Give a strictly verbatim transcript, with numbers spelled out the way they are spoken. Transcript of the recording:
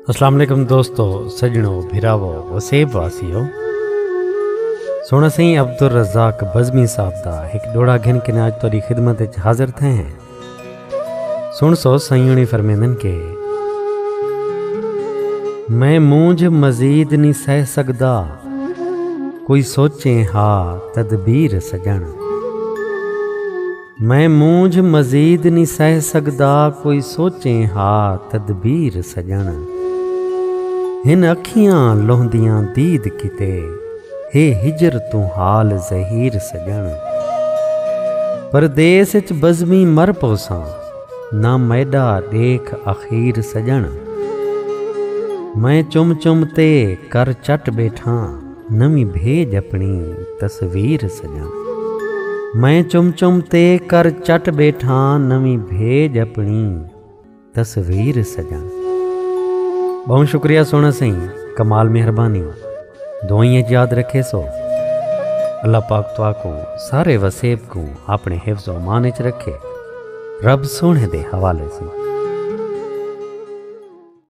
السلام علیکم دوستو، سڄݨو، بھراوو، وسیب واسیو۔ سوہݨا سئیں عبدالرزاق بزمی صاحب دا ہک ݙوہڑا گھن کے اڄ تہاݙی خدمت وچ حاضر تھئے ہیں۔ سݨسو، سئیں ہوݨی فرمیندن کہ میں مونجھ مزید نہیں سہ سڳدا، کوئی سوچیں ہا تدبیر سڄݨ۔ میں مونجھ مزید نہیں سہ سڳدا، کوئی سوچیں ہا تدبیر سڄݨ۔ ہن اکھیاں لہندیاں دید کیتے، ہے ہجر توں حال زہیر سڄݨ۔ پردیس اچ بزمی مر پوساں، نہ میݙا ݙیکھ اخیر سڄݨ۔ میں چم چم تے کر چٹ ٻیٹھاں، نویں بھیڄ اپݨی تصویر سڄݨ۔ میں چم چم تے کر چٹ ٻیٹھاں، نویں بھیڄ اپݨی تصویر سڄݨ۔ ٻہوں شکریہ سوہݨا سئیں، کمال مہربانی۔ دعائیں اچ یاد رکھیسو۔ اللہ پاک تہاکوں سارے وسیب کوں اپݨے حفظ و امان اچ رکھے۔ رب سوہݨے دے حوالے سئیں۔